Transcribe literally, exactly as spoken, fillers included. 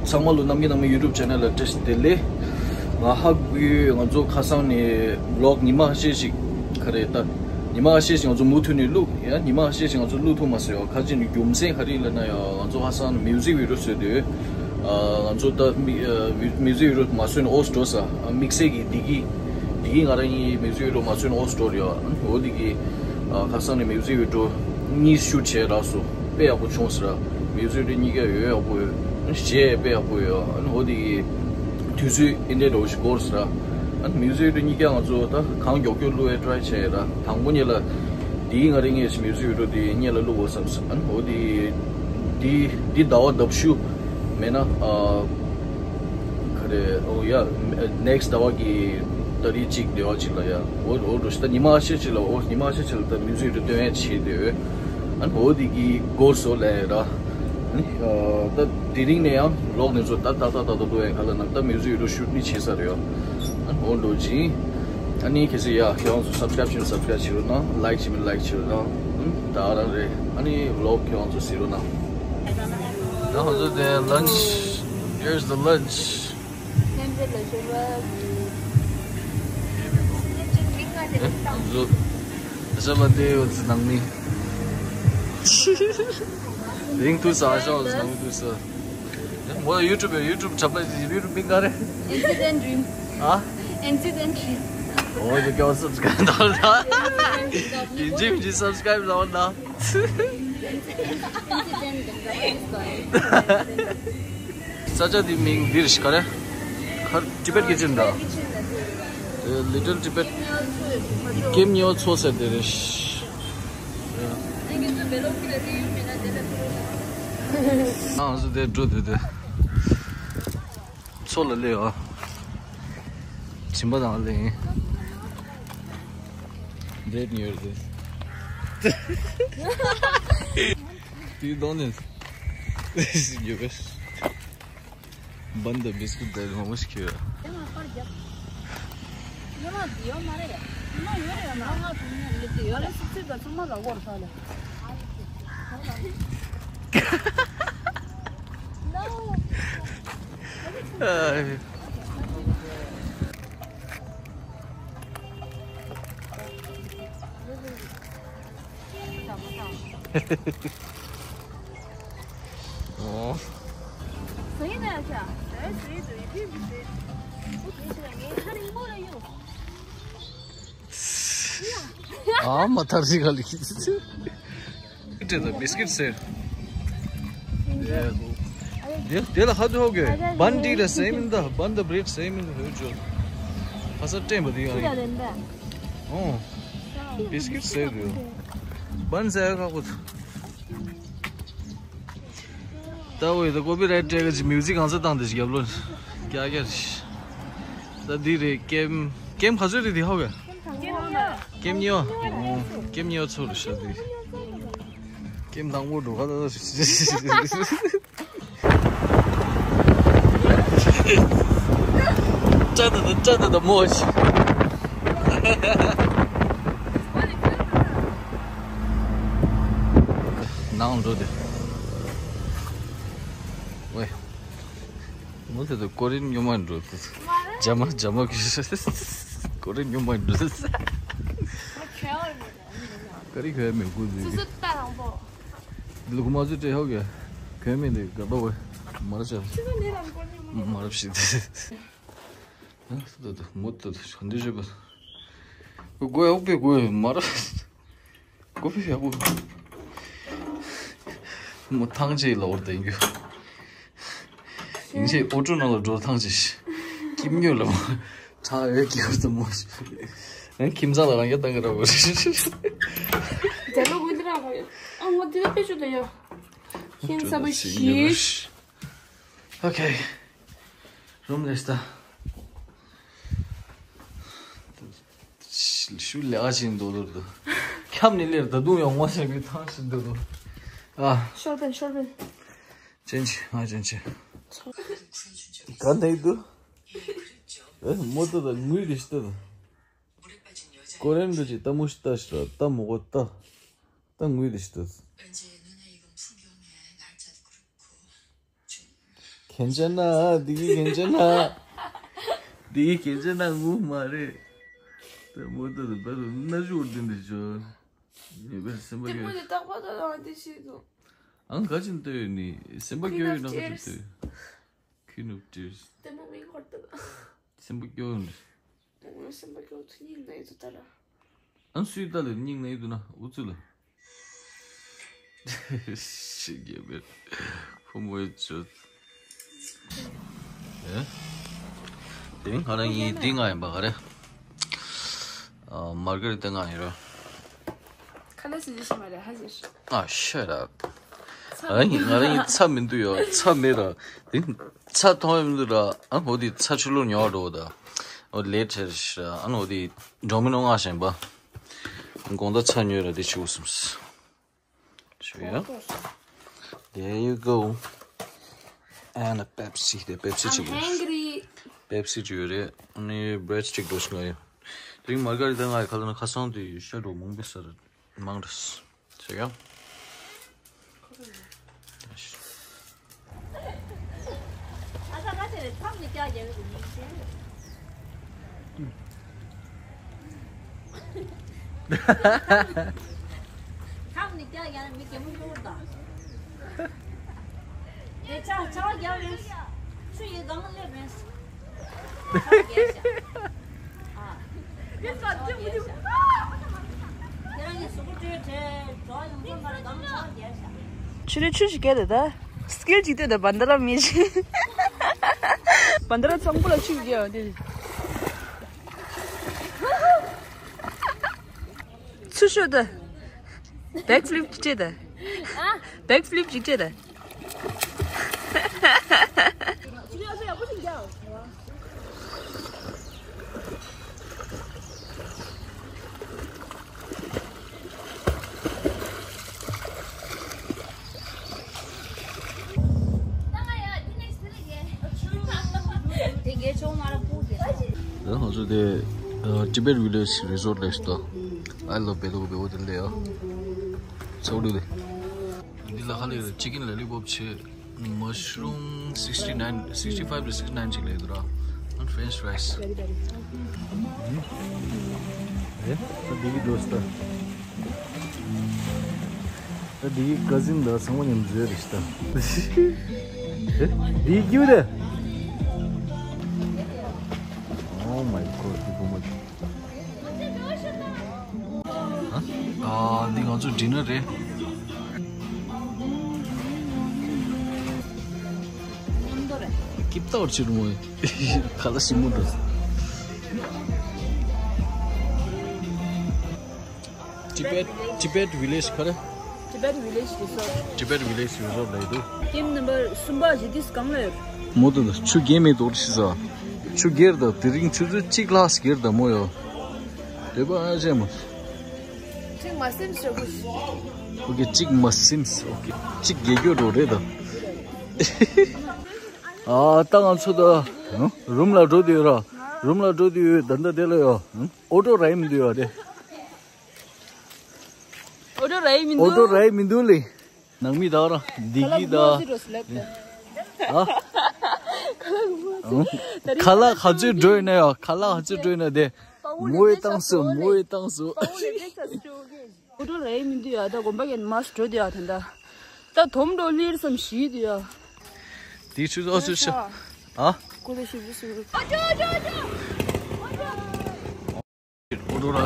ཚང་མ་ལོ་རྣམ་རྒྱལ་ནང་མི་ཡུ་ཊུབ་ཆེ་ནལ་ལ་བཀྲ་ཤིས་བདེ་ལེགས། ང་ཧ་གོ་ཡོད། ང་ཚོ་ཁ་སང་ནས་ཝི་ལོག་ཉི་མ་ཤས་ཤིག་ག་རེ་ད། ཉི་མ་ཤས་ཤིག་ང་ཚོ་མུ་མཐུད་ནས་བླུགས་ཡ། ཉི་མ་ཤས་ཤིག་ང་ཚོ་བླུགས་ཐུབ་མ་སོང་ཡ། ཁ་ཅིག་ནི་རྒྱུ་མཚན་ག་རེ་ལབ་ན་ཡ། ང་ཚོ་ཁ་སང་ནས་མིའུ་ཟིག་བི་ཌི་ཡོ་བཟོས་དུས། ང་ཚོ་ད་མི་མིའུ་ཟིག་བི་ཌི་ཡོ་མ་བཟོས་ནས་ཨོ་སི་འགྲོ་ས། དམིགས་བསལ་གྱི་བདེ་སྐྱིད་བདེ་སྐྱིད་ང་རང་གཉིས་མིའུ་ཟིག་བི་ཌི་ཡོ་མ་བཟོས་ནས་ཨོ་སི་འགྲོ་རེད་ཡ། འོ་དེ་གི་ཁ་སང་ནས་མིའུ་ཟིག་བི་ཌི་ཡོ་གཉིས་ཤུ་བྱས་རག་སོང་། དཔེ་ཡག་པོ་བྱུང་ཟེར། མིའུ་ཟིག་བི་ཌི་ཡོ་གཉིས་ཀ་ཡོད་ཡག་པོ་ཡོད། གཞས་དཔེ་ཡག་པོ་ཡོད། ཨ་ནི་འོ་དེ་གི་དུས་ཚོད་ཨེ་འདྲས་འདྲ་བོ་ཞིག་འགོར་ཟེར། ཨ་ནི་མིའུ་ཟིག་བི་ཌི་ཡོ་གཉིས་ཀ་ང་ཚོ་ད་གང་མགྱོགས་མགྱོགས་བླུག་ཡ་ཊི་རའི་བྱས་ཡ། དང་པོ་ཉིད་ལ་དེ་ང་རང་གཉིས་མིའུ་ཟིག་བི་ཌི་ཡོ་དེ་སྔོན་ལ་བླུག་དགོས་བསམ་སོང་། ཨ་ནི་འོ་དེ་དེ་དེ་ཟླ་བ་ལྡབ་ཤུ་མེད་ན། ཨ་ག་རེ། ཨོ་ཡ། ནེག་སི་ཊི་ཟླ་བ་གི་ཏ་རིག་གཅིག་དེ་བ་གཅིག་ལ་ཡ། འོ་འོ་འགྲོ་ཤི། ད་ཉི་མ་ཤས་ཤིག་ལ། འོ་ཉི་མ་ཤས་ཤིག་ལ་ད་མིའུ་ཟིག་བི་ཌི་ཡོ་སྟོན་ཡ་བྱེད་དེ། ཨ་ནི་འོ་དེ་གི་འགོར་སོང་ལབ་ཡ་ར། ཨ་ནི་ཨ་ད་དེ་རིང་ནས་ཡང་ཝི་ལོག་དེ་ཚོ་ད་ཏག་ཏག་ཏག་ཏག་བླུག་ཡ། ག་ལབ་ན་ད་མིའུ་ཟིག་བི་ཌི་ཡོ་ཤུ་ཊི་ནི་བྱས་ཚར་ཡོད། ཨ་ནི་འོ་འགྲོ་ཅིང་། ཨ་ནི་གལ་སྲིད་ཡ་ཁྱེད་རང་ཚོ་སབ་སི་ཀ་རའིབ་བྱས་ན་སབ་སི་ཀ་རའིབ་བྱེད་རོགས་གནང་། ལའིག་བྱས་མིན་ལའིག་བྱེད་རོགས་གནང་། ཨ་ནི་ད་རང་རེད། ཨ་ནི་ཝི་ལོག་ཁྱེད་རང་ཚོ་གཟིགས་རོགས་གནང་། ད་ང་ཚོ་དེ་ལན་ཆི། Here's the lunch. ཨེ། ང་ཚོ་ཨ་ཞང་ལ་བསྡད་ཡོད་ཚེ་ནང་མི། རིང་དུས་ཨ་ཞང་ལ་ནང་དུས་ས། མོ་ཡུ་ཊུབ་ཡུ་ཊུབ་ཁྲབ་ལ་ཡུ་ཊུབ་མིང་ག་རེ། N C Ten Dream. ཨ། N C Ten Dream. ཨོ་ཡ། ཀྱང་སབ་སི་ཀ་རའིབ་ལ་ན། ཡིན་གཅིག་མིན་གཅིག་སབ་སི་ཀ་རའིབ་ལ་ན། ས་ཆ་དེའི་མིང་འདིར་ཤི་ག་རེ། ཁར་ཊི་བེཊ་ཀི་ཅན་ད། ལི་ཊལ་ཊི་བེཊ། ཀེམ་ཉོ་ཚོ་ཟེར་དེ་རེད། ཨང་སུ་དེ་འགྲོ་དེ་དེ། མཚོ་ལ་སླེབས་ཨ། བྱིན་པ་དང་སླེབས་ཡིན། འདྲེད་ཉོས་རེད། དེའི་གདོང་ནས་ཡོད་པས། བན་དང་བིས་ཀིཊ་དང་མང་པོ་ཞིག་ཁྱེར་ཡོད། ཨོ། ཨ་མ་ཐར་ཞིག་ག་ལི། དེ་ལ་བིས་ཀིཊ་ཟེར། དེ་དེ་ལ་ཧ་དུ་ཧོ་གེ། བན་དེ་ལ་ཟེར་མིན་ད། བན་ད་བྲེཌ་ཟེར་མིན་ད། ཧུ་ཅོ། ཁ་ས་སྤྲད་པ་དེ་ཡང་ཡིན། ཨོ། བིས་ཀིཊ་ཟེར་དུ། བན་ཟེར་ཁག་པོ། ད་འོ་ཡ། ད་ཀོ་པི་རའིཊ་སྤྲད་ག་ཅིག་མིའུ་ཟིག་གང་ས་བཏང་དེ་ཞིག་རྒྱབ་ལོ། ཀྱ་ཀྱ་རེད། ད་འདི་རེད། ཀེམ་ཀེམ་ག་ཚོད་རེད་དེ་ཧོ་ག། ཀེམ་ཉོ། ཀེམ་ཉོ་ཚོ་རེད་ཤག་དེ། ཀེམ་དང་པོ་འགྲོ་ག་ད། ཅ་ད་ད་ཅ་ད་ད་མོ་ཆི། ནང་འགྲོ་དེ། ཝེ། མོ་དེ་ད་ཀོ་རིན་ཉོ་མ་འགྲོ་དེ། ཇ་མ་ཇ་མ་གི། ཀོ་རིན་ཉོ་མ་འགྲོ་དེ། ཀ་རི་ཁོའི་མི་དགོས་དེ། སུ་སུ་ད་དང་པོ། འདི་ལ་ཁུ་མ་ཚོད་སྤྲད་ཧོ་གེ། གོན་མི་འདི་དགའ་པོ་བས། མར་ཤ། མར་ཤི་དེ། ཨ་ད་ད་མོ་ད་ད་ག་འདི་རེད་པ། གོ་ཡག་པོ་གོ་མར། གོ་ཕི་ཡག་པོ། མོ་ཐང་ཆེ་ལ་འོར་ད་ཡིན་རྒྱུ། ཡིན་ཆེ་ཨོ་ཊོ་ནང་ལ་འགྲོ་ཐང་ཆེ་ཤི། ཀིམ་ཉོ་ལ་མོ། ཁྲ་ཡོད་ཀྱི་བར་དུ་མོ་ཞིག་ཨ་ཁྱིམ་ཚང་ལ་རང་རྒྱལ་བཏང་གི་ར་བ། རྒྱ་ལོ་གོ་འདི་ར་གོ་ཡོད། ཨ་ངོ་འདི་ལ་དཔེ་ཆོ་དེ་ཡོད། ཁྱིམ་ས་བ་ཞིག Okay. Room list. ཤུ་ལེ་ཨ་ཅིན་དོ་དོ་དོ། ཁྱམ་ནི་ལེར་ད་དུང་ཡོང་ངོ་ཞེས་པའི་ཐང་ཞིག་འདུག་དོ། ཨ། ཤོར་བན་ཤོར་བན། ཅན་ཅི་ང་ཅན་ཅི། ག་འདྲ་འདུག་ཨེ་མོ་ཏོ་ད་ངུས་རེ་ཤི་ཏོ། ཀོ་རེན་རུ་ཅི་ཏ་མུ་ཤི་ཏ་ཤི་ར་ཏ་མུ་གོ་ཏ། ཏ་ངུས་རེ་ཤི་ཏོ། ཁྱེད་ ཁྱེད་ཅག་ན། འདི་གི་ཁྱེད་ཅག་ན། འདི་གི་ཁྱེད་ཅག་ན་ངུ་མ་རེད། ད་མོ་ད་ད་བར་དུ་སྣ་ཞུ་འོར་འདི་འདི་ཅོ། ངེས་པར་སེམས་པ་སྐྱོ། དེ་མོ་ནི་རྟག་པར་ད་ད་འདི་ཤེས་འདུག་ཨང་ག་ཅིན་ལྟོས་ནི་སེམས་པ་སྐྱོ་ཡོད་ན་ག་ཅིན་ལྟོས། Queen of Tears། དེ་མོ་མིང་ཧོར་ད་ད། སེམས་པ་སྐྱོ་ཡོད་ནི། ངོ་སེམས་པ་སྐྱོ་ཚུ་སྙིང་ན་ཡོད་ད་ད་ར། ཨང་སུའི་ད་ལེ་སྙིང་ན་ཡོད་ན་ཨུ་ཚུ་ལ། ཤི་རྒྱལ་བའི་ཕོ་མོའི་ཆོས། ཨེ། དེ་ང་རང་ཡིན་འདི་ང་ཡིན་པ་ག་རེ། ཨ། མར་ག་རི་ཏ་ང་ཡིན་ར། ཁ་ལ་སི་ལི་ཤི་མ་རེད་ཧ་ཟེར། ཨ། shut up། ང་རང་ཡིན་ང་རང་ཡིན་ཚ་མི་འདུག་ཡོ་ཚ་མེད་ར། དེ་ཚ་མཐོང་ཡ་མི་འདུག་ར། ཨ་འོ་དེ་ཚ་ཆུ་ལོ་ཉོ་བ་འགྲོ་ད། འོ་ལེ་ཁྲེར་ཤ་ཨ་འོ་དེ་འགྲོ་མི་ནོ་ང་ཞེན་པ། དགོང་དག་ཚ་ཉོས་ར་དེ་ཆུ་བོ་སུམ། Sure. There you go. And a Pepsi. The Pepsi I'm chicken. Hungry. Pepsi ཅིག་ཡོད་རེད། ཨ་ནི་bread stick འགྲོ་ཞིག་ང་ཡོད། དེ་རིང་མར་ག་རི་ཏ་ང་ཡི་ཁ་ལ་ན་ཁ་སང་དུ་ཤ་འགྲོ་མང་པོ་ཟ་རེད། མང་རེད། ཟེར་ཡ། ཁམ་ནི་ཀྱག་ཡང་མི་གེ་མོ་ཡོང་ད། དེ་ཆ་ཆ་རྒྱག་རེད། ཆུ་ཡི་སྒང་སླེབས་རེད། ཆ་རྒྱག་ཤག་ཨ། ཆ་རྒྱག་ཤག་དེ་རང་གི་གཟུགས་པོ་བཀྲུས་བྲལ་གྲོགས་ཡོང་ཚོ་མར་སྒང་ཆ་རྒྱག་ཤག་ཆུ་ལས་ཆུ་ཞིག་སྐྱེལ་ད་ད། སྐྱེལ་ཅིག་ལྟོས་ད་བན་ད་ར་མི་ཞིག་བན་ད་ར་ཚང་པོ་ལ་ཆུ་ཞིག་སྐྱེལ་ཡོང་དེ། ཚུར་ཤོག་ད། back flip ཅིག་སྤྲད་ད། back flip ཅིག་སྤྲད་ད། ང་ཚོ་དེ་Tibet Village Resort ལ་ཞུ་དོ། I love Beto Beto དེ་ལས་ཡོ། ཚོགས་འདུ་དེ། འདི་ལ་ཧ་ལས་རེད། chicken lollipop བྱས། Mushroom sixty nine, sixty five to sixty nine ཅིག་ལས་འདུག་ར། And French fries. ཨེ། ད་འདི་གི་འགྲོ་སྟ། ད་འདི་གི་cousin དང་ཚང་མ་མཉམ་འཛུལ་རེད་ཤི་ད། འདི་ཀྱུ་ད། Oh my God, people much. ཨ། འདི་ང་ཚོ་dinner རེད། སྐྱིད་ཏོར་ཆི་རུང་བའི་ཁ་ལ་ཞིམ་མོ་འདུག Tibet, Tibet Village ག་རེ། Tibet Village Resort. Tibet Village Resort ལ་ཡོད་འདུག Game number གསུམ་པ་ཞིག་དིས་གང་ལ་ཡོད། མོ་དུ་ཆུ་རྒྱས་མེད་དོ་ཤི་ས། ཆུ་རྒྱས་ད་དེ་རིང་ཆུ་ཚོད་གཅིག་ལྷག་རྒྱས་ད་མོ་ཡོ། དེ་པ་ཨ་ཅེ་མོ། གཅིག་མ་སིམ་ཞོ་གུ། ཨོ་ཀེ་གཅིག་མ་སིམ། ཨོ་ཀེ་གཅིག་རྒྱས་རྒྱུ་འགྲོ་རེད་ད། ཨ་ད་ང་ཚོ་ད་རུམ་ལ་འགྲོ་དུས་ར། རུམ་ལ་འགྲོ་དུས་ད་ད་དེ་ལ་ཡོ། ཨོ་ཊོ་རའིཌ་མི་འདུག་ཡོ་དེ། ཨོ་ཊོ་རའིཌ་མི་འདུག་ཨོ་ཊོ་རའིཌ་མི་འདུག་ལེ། ནང་མི་དག་ར་འདི་གི་ད། ཨ། ཁ་ལག་ག་ཚོད་འགྲོ་ཡིན་ན་ཡོ། ཁ་ལག་ག་ཚོད་འགྲོ་ཡིན་ན་དེ། མོའི་ཏང་སུ་མོའི་ཏང་སུ། ཨོ་ཊོ་རའིཌ་མི་འདུག་ཡོ། ད་དགོན་པ་གན་མ་སུ་འགྲོ་དུས་ཡོ་དེ་འདྲ། ད་དོམ་འགྲོ་ལིར་སམ་ཞིག་དུས་ཡོ། དེ་ཆུ་ཚོད་ཨོ་ཆུ་ཤ། ཨ། ཀོ་ལེ་ཤི་བུ་སུ་རུ། ཨོ་ཊོ་ར།